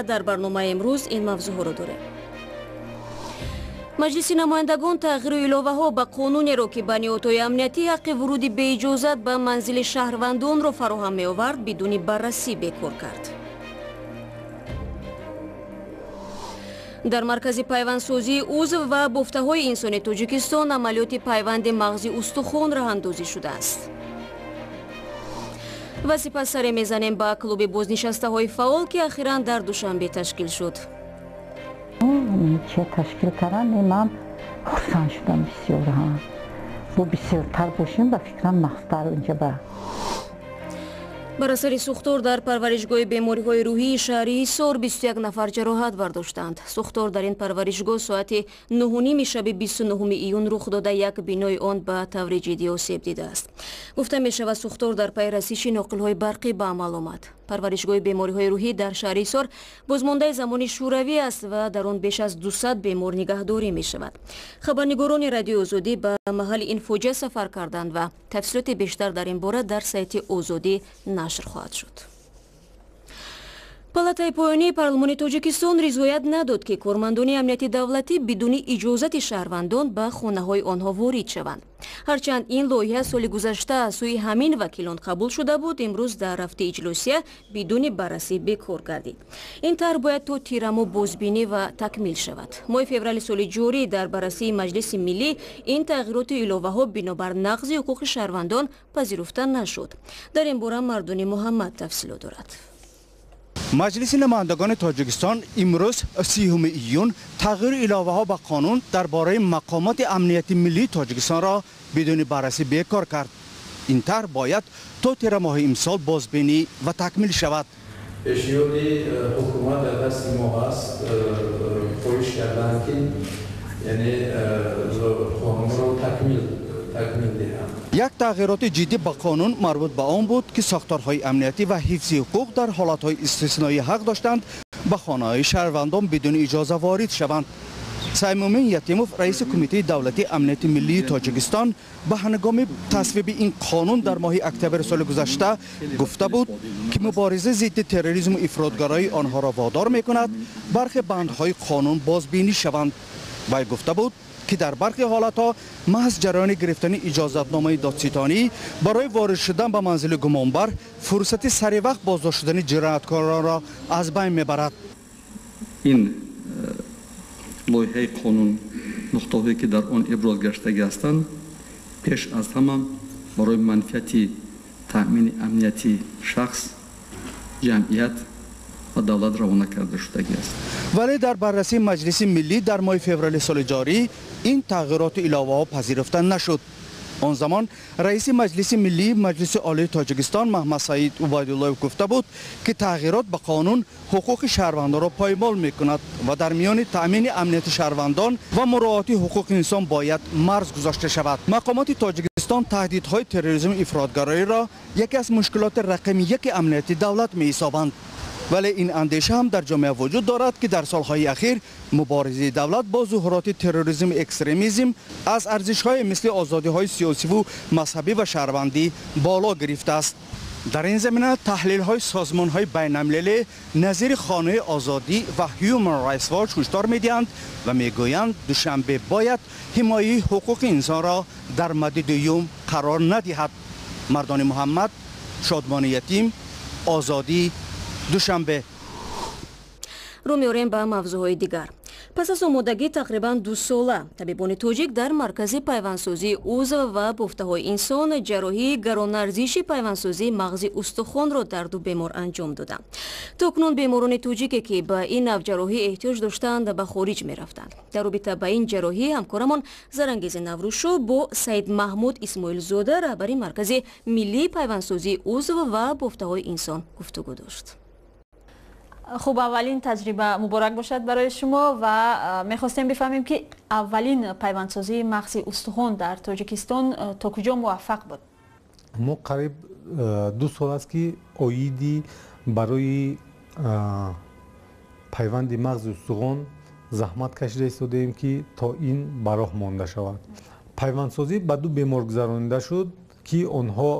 Дар барномаи имрӯз ин мавзӯъҳоро дорем. Маҷлиси намояндагон тағйиру иловаҳо ба қонунеро, ки ба ниҳодҳои амниятӣ ҳаққи вуруди беиҷозат ба манзили шаҳрвандонро фароҳам меовард, бидуни баррасӣ бекор кард. Дар маркази пайвандсозии узв ва бофтаҳои инсони Тоҷикистон амалиёти пайванди мағзи устухон роҳандозӣ шудааст. Ва сипас саре мезанем ба клуби бознишастаҳои фаъол, ки ахиран дар Душанбе ташкил шуд. Че ташкил кардан, ман хурсанд шудам бисёр. Бо бисёртар бошем, ба фикрам, нағзтар инҷа ба. Бар асари сӯхтор дар парваришгоҳи бемориҳои рӯҳии шаҳри Ҳисор 21 нафар ҷароҳат бардоштанд. Сӯхтор дар ин парваришгоҳ соати 9:30 шаби 29 июн рух дода, як бинои он ба таври ҷиддӣ осеб дидааст. Гуфта мешавад, сӯхтор дар пайи расиши ноқилҳои барқӣ ба амал омад. Парваришгоҳи бемориҳои рӯҳӣ дар шаҳри Ҳисор бозмондаи замони шӯравӣ аст ва дар он беш аз 200 бемор нигаҳдорӣ мешавад. Хабарнигорони Радиои Озодӣ ба маҳалли ин фоҷиа сафар карданд ва тафсилоти бештар дар ин бора дар сайти Озодӣ нашр хоҳад шуд. Палатаи поёнии парлумони Тоҷикистон ризоят надод, ки кормандони амнияти давлатӣ бидуни иҷозати шаҳрвандон ба хонаҳои онҳо ворид шаванд. Ҳарчанд ин лоиҳа соли гузашта аз сӯи ҳамин вакилон қабул шуда буд, имрӯз дар рафти иҷлосия бидуни баррасӣ бекор гардид. Ин тарҳ бояд то тирамо бозбинӣ ва такмил шавад. Моҳи феврали соли ҷорӣ дар баррасии Маҷлиси миллӣ ин тағйироту иловаҳо бинобар нақзи ҳуқуқи шаҳрвандон пазируфта нашуд. Дар ин бора Мардуни Муҳаммад тафсилот дорад. Маҷлиси намояндагони Тоҷикистон имрӯз, 30 июн, тағйиру иловаҳо ба қонун дар бораи мақомоти амнияти миллии Тоҷикистонро бидуни баррасӣ бекор кард. Ин тарҳ бояд то тирамоҳи имсол бозбинӣ ва такмил шавад. Пешниҳоди ҳукумат дар дасти мо ҳаст. Хоҳиш карданд, ки яъне қонунро такмил диҳанд. Як тағйироти ҷиддӣ ба қонун марбут ба он буд, ки сохторҳои амниятӣ ва ҳифзи ҳуқуқ дар ҳолатҳои истисноӣ ҳақ доштанд ба хонаҳои шаҳрвандон бидуни иҷоза ворид шаванд. Саймумин Ятимов, раиси Кумитаи давлатии амнияти миллии Тоҷикистон, ба ҳангоми тасвиби ин қонун дар моҳи октябри соли гузашта гуфта буд, ки мубориза зидди терроризму ифротгароӣ онҳоро водор мекунад бархе бандҳои қонун бозбинӣ шаванд. Вай гуфта буд, ки дар бархе ҳолатҳо маҳз ҷараёни гирифтани иҷозатномаи додситонӣ барои ворид шудан ба манзили гумонбар фурсати саривақт боздошт шудани ҷинояткоронро аз байн мебарад. Ин лоиҳаи қонун, нуқтаҳое ки дар он иброз гаштагӣ ҳастанд, пеш аз ҳама барои манфиати таъмини амнияти шахс, ҷамъият ва давлат равона карда шудагӣ аст. Вале дар баррасии Маҷлиси миллӣ дар моҳи феврали соли ҷорӣ ин тағйироту иловаҳо пазируфта нашуд. Он замон раиси Маҷлиси миллии Маҷлиси Олии Тоҷикистон Маҳмадсаид Убайдуллоев гуфта буд, ки тағйирот ба қонун ҳуқуқи шаҳрвандонро поймол мекунад ва дар миёни таъмини амнияти шаҳрвандон ва муроати ҳуқуқи инсон бояд марз гузошта шавад. Мақомоти Тоҷикистон таҳдидҳои терроризму ифротгароиро яке аз мушкилоти рақами яки амнияти давлат меҳисобанд. Вале ин андеша ҳам дар ҷомеа вуҷуд дорад, ки дар солҳои ахир муборизаи давлат бо зуҳуроти терроризму экстремизм аз арзишҳое мисли озодиҳои сиёсиву мазҳабӣ ва шаҳрвандӣ боло гирифтааст. Дар ин замина таҳлилҳои созмонҳои байналмилалӣ назири Хонаи озодӣ ва Human Rights Watch ҳушдор медиҳанд ва мегӯянд, Душанбе бояд ҳимояи ҳуқуқи инсонро дар мадди дуюм қарор надиҳад. Мардони Муҳаммад, Шодмони Ятим, Озодӣ, Душанбе. Рӯ меорем ба мавзӯъҳои дигар. Пас аз омодагӣ тақрибан 2 сола табибони тоҷик дар маркази пайвандсозии узв ва бофтаҳои инсон ҷарроҳии гаронарзиши пайвандсозии мағзи устухонро дар ду бемор анҷом доданд. То кунун беморони тоҷике, ки ба ин нав ҷарроҳӣ эҳтиёҷ доштанд, ба хориҷ мерафтанд. Дар робита ба ин ҷарроҳӣ ҳамкорамон Зарангези Наврӯзшо бо Саид Маҳмуд Исмоилзода, раҳбари Маркази миллии пайвандсозии узв ва бофтаҳои инсон, гуфтугӯ дошт. Хуб, аввалин таҷриба муборак бошад барои шумо ва мехостем бифаҳмем, ки аввалин пайвандсозии мағзи устухон дар Тоҷикистон то куҷо муваффақ буд? Мо қариб 2 сол аст, ки оиди барои пайванди мағзи устухон заҳмат кашида истодаем, ки то ин ба роҳ монда шавад. Пайвандсозӣ ба ду бемор гузаронида шуд. Ки онҳо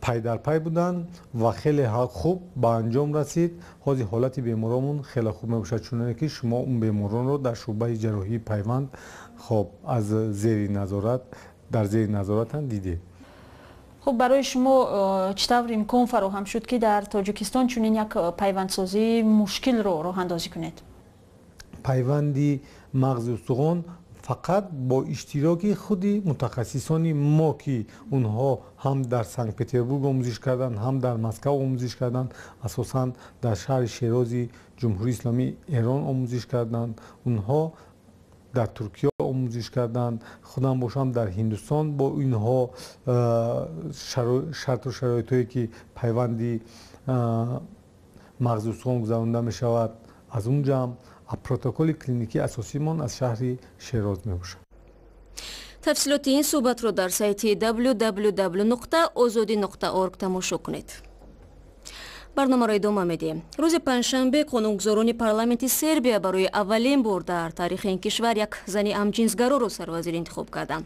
пай дар пай буданд ва хеле хуб ба анҷом расид. Ҳозир ҳолати беморонмон хеле хуб мебошад, чуноне ки шумо он беморонро дар шӯъбаи ҷарроҳии пайванд хоб аз зери назорат дар зери назоратанд дидед. Хуб, барои шумо чӣ тавр имкон фароҳам шуд, ки дар Тоҷикистон чунин як пайвандсозии мушкилро роҳандозӣ кунед? Пайванди мағзи устухон фақат бо иштироки худи мутахассисони мо, ки онҳо ҳам дар Санкт Петербург омӯзиш карданд, ҳам дар Москва омӯзиш карданд, асосан дар шаҳри Шерози Ҷумҳурии Исломии Эрон омӯзиш карданд, онҳо дар Туркия омӯзиш карданд, худам бошам дар Ҳиндустон бо инҳо шарту шароитҳое ки пайванди мағзи устухон гузаронда мешавад, аз он ҷамъ протоколи клиникии асосимон аз шаҳри Шероз мебошад. Тафсилоти ин суҳбатро дар сайти www.ozodi.org тамошо кунед. Барномаро идома медиҳем. Рӯзи панҷшанбе қонунгузорони парламенти Сербия барои аввалин бор дар таърихи ин кишвар як зани ҳамҷинсгароро сарвазир интихоб карданд.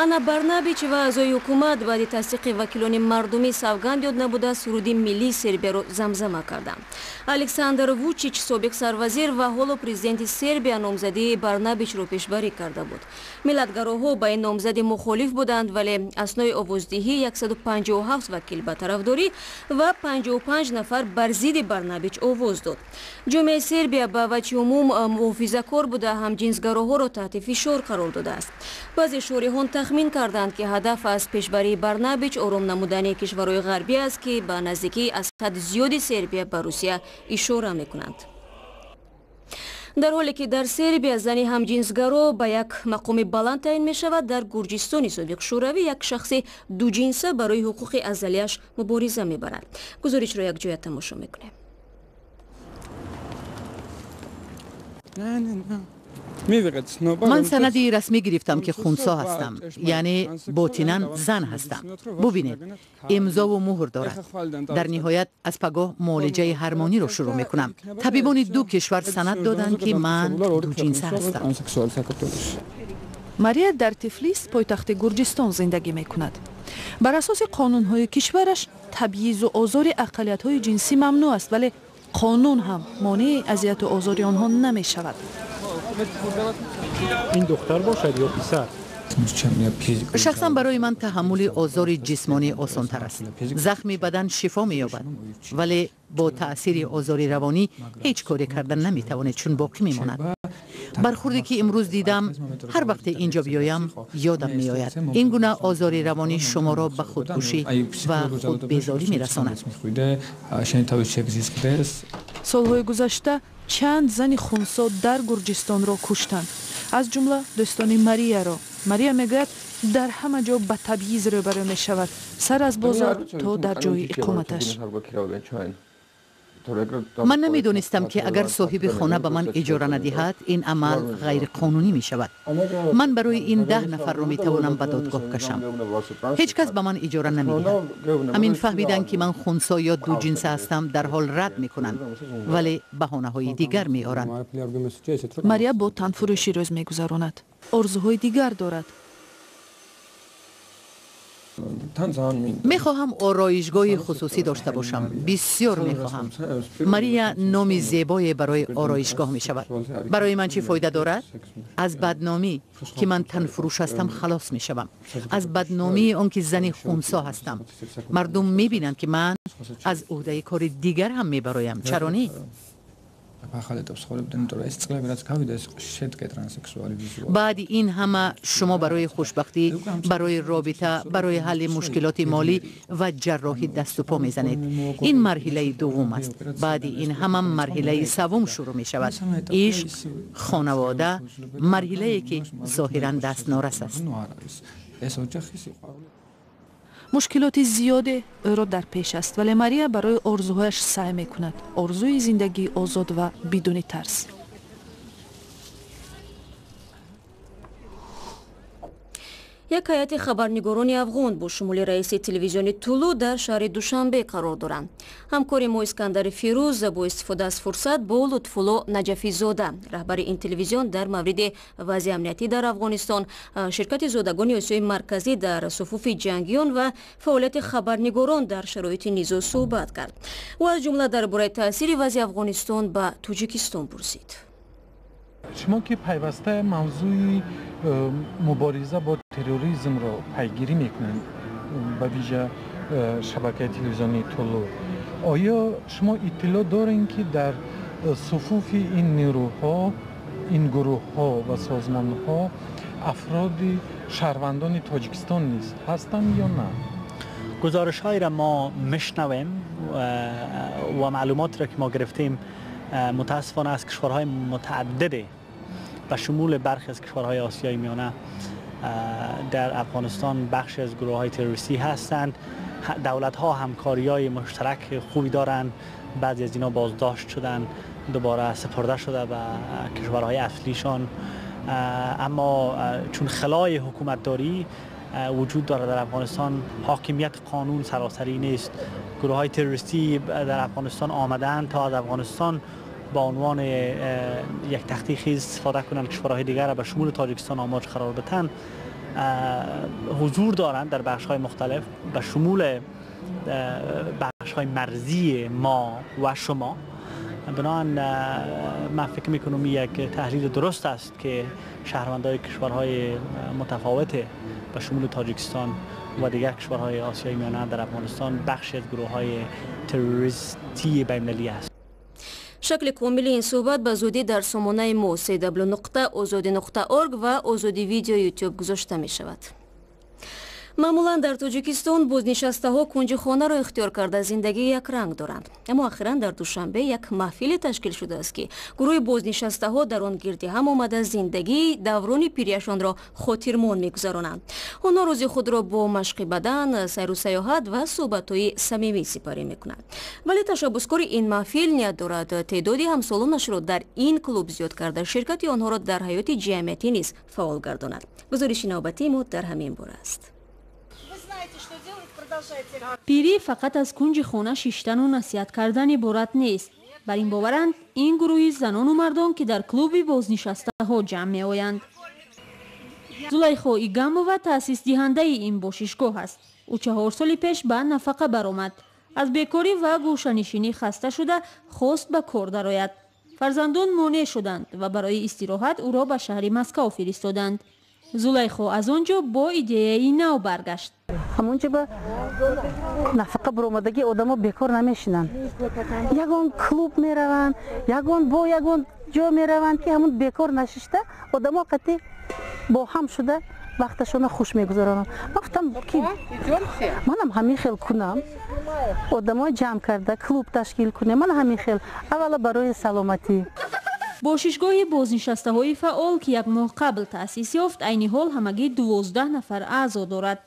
Ана Барнабич ва аъзои ҳукумат баъди тасдиқи вакилони мардумӣ савганд ёд набуда суруди миллии Сербияро замзама карданд. Александр Вучич, собиқ сарвазир ва ҳоло президенти Сербия, номзадии Барнабичро пешбарӣ карда буд. Миллатгароҳо ба ин номзади мухолиф буданд, вале аснои овоздиҳӣ 157 вакил ба тарафдорӣ ва 55 нафар бар зидди Барнабич овоз дод. Ҷомеаи Сербия ба ваҷҳи умум муҳофизакор буда, ҳамҷинсгароҳоро таҳти фишор қарор додааст. Баъзе шориҳон тахмин карданд, ки ҳадаф аз пешбарии Барнабич ором намудани кишварҳои ғарбӣ аст, ки ба наздикии аз ҳад зиёди Сербия ба Русия ишора мекунанд. Дар ҳоле ки дар Сербия зани ҳамҷинсгаро ба як мақоми баланд таъин мешавад, дар Гурҷистони собиқ Шӯравӣ як шахси дуҷинса барои ҳуқуқи азалияш мубориза мебарад. Гузоришро якҷоя тамошо мекунем. Ман санади расмӣ гирифтам, ки хунсо ҳастам, яъне ботинан зан ҳастам. Бубинед, имзову муҳр дорад. Дар ниҳоят аз пагоҳ муолиҷаи ҳармониро шурӯъ мекунам. Табибони ду кишвар санад доданд, ки ман дуҷинса ҳастам. Мария дар Тифлис, пойтахти Гурҷистон, зиндагӣ мекунад. Бар асоси қонунҳои кишвараш табъизу озори ақаллиятҳои ҷинсӣ мамнӯъ аст, вале қонун ҳам монеи азияту озори онҳо намешавад. Ин духтар бошад ё писар? Шахсан барои ман таҳаммули озори ҷисмонӣ осонтар аст. Захми бадан шифо меёбад, вале бо таъсири озори равонӣ ҳеҷ коре карда наметавонед, чун боқӣ мемонад. Бархурде ки имрӯз дидам, ҳар вақте инҷо биёям ёдам меояд. Ин гуна озори равонӣ шуморо ба худкушӣ ва худбезорӣ мерасонад. Солҳои гузашта чанд зани хунсо дар Гурҷистонро куштанд, аз ҷумла дӯстони Марияро. Мария мегӯяд, дар ҳама ҷо ба табъиз рӯбарӯ мешавад, сар аз бозор то дар ҷои иқоматаш. Ман намедонистам, ки агар соҳиби хона ба ман иҷора надиҳад, ин амал ғайриқонунӣ мешавад. Ман барои ин 10 нафарро метавонам ба додгоҳ кашам. Ҳеҷ кас ба ман иҷора намедиҳад. Ҳамин фаҳмиданд, ки ман хунсо ё дуҷинса ҳастам, дарҳол рад мекунанд, вале баҳонаҳои дигар меоранд. Мария бо танфурӯшӣ рӯз мегузаронад, орзуҳои дигар дорад. Мехоҳам ороишгоҳи хусусӣ дошта бошам, бисёр мехоҳам. Мария номи зебое барои ороишгоҳ мешавад. Барои ман чӣ фоида дорад? Аз бадномӣ, ки ман танфурӯш ҳастам, халос мешавам. Аз бадномии он ки зани хунсо ҳастам. Мардум мебинанд, ки ман аз ӯҳдаи кори дигар ҳам мебароям. Чаро не? Баъди ин ҳама шумо барои хушбахтӣ, барои робита, барои ҳалли мушкилоти молӣ ва ҷарроҳӣ дасту по мезанед. Ин марҳилаи дуввум аст. Баъди ин ҳама марҳилаи саввум шурӯъ мешавад: ишқ, хонавода, марҳилае ки зоҳиран дастнорас аст. Мушкилоти зиёде ӯро дар пеш аст, вале Мария барои орзуҳояш саъй мекунад, орзуи зиндагии озод ва бидуни тарс. Як ҳайати хабарнигорони афғон бо шумули раиси телевизиони Тулу дар шаҳри Душанбе қарор доранд. Ҳамкори мо Искандари Фирӯз бо истифода аз фурсат бо Лутфулло Наҷафизода, раҳбари ин телевизион, дар мавриди вазъи амниятӣ дар Афғонистон, ширкати зодагони Осиёи Марказӣ дар суфуфи ҷангиён ва фаъолияти хабарнигорон дар шароити низоъ суҳбат кард. Ӯ аз ҷумла дар бораи таъсири вазъи Афғонистон ба Тоҷикистон пурсид. Шумо ки пайваста мавзӯи мубориза бо терроризмро пайгирӣ мекунед, ба вижа шабакаи телевизионии Тулу, оё шумо иттилоъ доред, ки дар суфуфи ин нерӯҳо, ин гурӯҳҳо ва созмонҳо афроди шаҳрвандони Тоҷикистон низ ҳастанд ё на? Гузоришҳое را ما میشنویم و معلوماتی را که ما گرفتیم، متاسفانه از کشورهای متعدد به شمول برخی از کشورهای آسیای میانه در افغانستان بخشی از گروه های تروریستی هستند. دولت ها همکاری های مشترک خوبی دارند. بعضی از اینا بازداشت شدن، دوباره سپرده شده به کشورهای اصلیشان، اما چون خلای حکومتداری وجود داره در افغانستان، حاکمیت قانون سراسری نیست، گروه های تروریستی در افغانستان آمدن تا از افغانستان با عنوان یک تخته خیز استفاده کنند، کشورهای دیگر به شمول تاجیکستان آماج قرار بدن. حضور دارند در بخش های مختلف به شمول بخش های مرزی ما و شما. بنابراین من فکر میکنم یک تحلیل درست است که شهروندای کشورهای متفاوت به شمول تاجیکستان و دیگر کشورهای آسیای میانه در افغانستان بخشی از گروه های تروریستی بین‌المللی است. Шакли комили ин суҳбат ба зудӣ дар сомонаи мо cw.ozodi.org ва Озодӣ Видео Ютуб гузошта мешавад. Маъмулан дар Тоҷикистон бознишастаҳо кунҷи хонаро ихтиёр карда, зиндагии якранг доранд. Аммо охиран дар Душанбе як маҳфиле ташкил шудааст, ки гурӯҳи бознишастаҳо дар он гирди ҳам омада, зиндагии даврони пирияшонро хотирмон мегузаронанд. Онҳо рӯзи худро бо машқи бадан, сайру саёҳат ва суҳбатҳои самимӣ сипарӣ мекунанд. Вале ташаббускори ин маҳфил ният дорад теъдоди ҳамсолонашро дар ин клуб зиёд карда, ширкати онҳоро дар ҳаёти ҷамъиятӣ низ фаъол гардонад. Гузориши навбатии мо дар ҳамин бора аст. Пирӣ фақат аз кунҷи хона шиштану насиҳат кардан иборат нест. Бар ин боваранд ин гурӯҳи занону мардон, ки дар клуби бознишастаҳо ҷамъ меоянд. Зулайхо Игамова таъсисдиҳандаи ин бошишгоҳ аст. Ӯ 4 соли пеш ба нафақа баромад. Аз бекорӣ ва гӯшанишинӣ хаста шуда, хост ба кор дарояд. Фарзандон монеъ шуданд ва барои истироҳат ӯро ба шаҳри Москав фиристоданд. Зулайхо аз он ҷо бо идеяи нав баргашт. Ҳамонҷо ба нафақа баромадагӣ одамо бекор намешинанд, ягон клуб мераванд, ягон бо ягон ҷо мераванд, ки ҳамон бекор нашишта, одамо қати бо ҳам шуда вақташона хуш мегузаронанд. Ман гуфтам, ки манам ҳамин хел кунам, одамо ҷамъ карда клуб ташкил кунем. Ман ҳамин хел аввала барои саломатӣ. Бошишгоҳи бознишастаҳои фаъол, ки як моҳ қабл таъсис ёфт, айни ҳол ҳамагӣ 12 нафар аъзо дорад.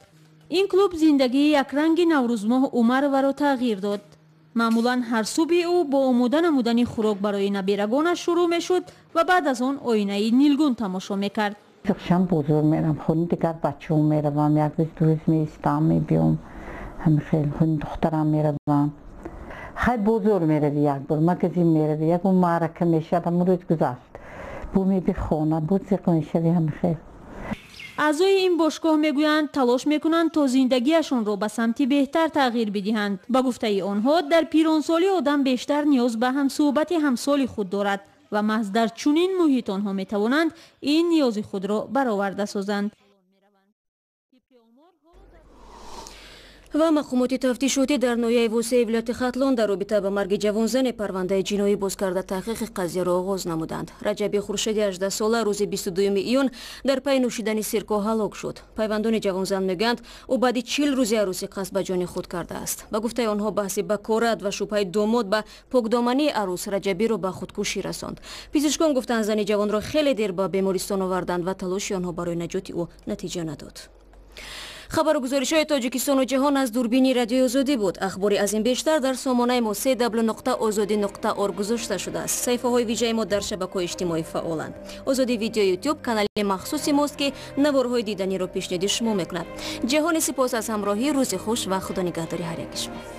Ин клуб зиндагии якранги Наврӯзмоҳ Умарованро тағйир дод. Маъмулан ҳар субҳи ӯ бо омода намудани хӯрок барои набирагонаш шурӯъ мешуд ва баъд аз он оинаи нилгун тамошо мекард. Шам бозор мерам, хони дигар бачаҳо меравам, як рӯз, 2 рӯз меистам, мебиём. Ҳамин хел хони духтарам меравам. Хай, бозор мерави, як бор магазин мерави, ягон маърака мешавад, ҳамон рӯз гузашт, бу меби хона, бу зиқ мешави, ҳамин хел. Аъзои ин бошгоҳ мегӯянд, талош мекунанд, то зиндагиашонро ба самти беҳтар тағйир бидиҳанд. Ба гуфтаи онҳо, дар пиронсолӣ одам бештар ниёз ба ҳамсӯҳбати ҳамсоли худ дорад ва маҳз дар чунин муҳит онҳо метавонанд ин ниёзи худро бароварда созанд. Ва мақомоти тафтишотӣ дар ноҳияи Восеи вилояти Хатлон дар робита ба марги ҷавонзане парвандаи ҷиноӣ боз карда, таҳқиқи қазияро оғоз намуданд. Раҷаби Хуршеди 18сола рӯзи 22 июн дар пайи нӯшидани сирко ҳалок шуд. Пайвандони ҷавонзан мегӯянд, ӯ баъди 40 рӯзи арӯсӣ қасд ба ҷони худ кардааст. Ба гуфтаи онҳо, баҳси бакорат ва шубҳаи домод ба покдомании арӯс Раҷабиро ба худкушӣ расонд. Пизишкон гуфтанд, зани ҷавонро хеле дер ба бемористон оварданд ва талоши онҳо барои наҷоти ӯ натиҷа надод. Хабару гузоришҳои Тоҷикистону ҷаҳон аз дурбини Радиои Озодӣ буд. Ахбори аз ин бештар дар сомонаи мо cw.ozodi.org гузошта шудааст. Саҳифаҳои вижаи мо дар шабакаҳои иҷтимоӣ фаъоланд. Озодӣ Видео Ютуб канали махсуси мост, ки наворҳои диданиро пешниҳоди шумо мекунад. Ҷаҳони сипос аз ҳамроҳӣ, рӯзи хуш ва худо нигаҳдори ҳар яки шумо.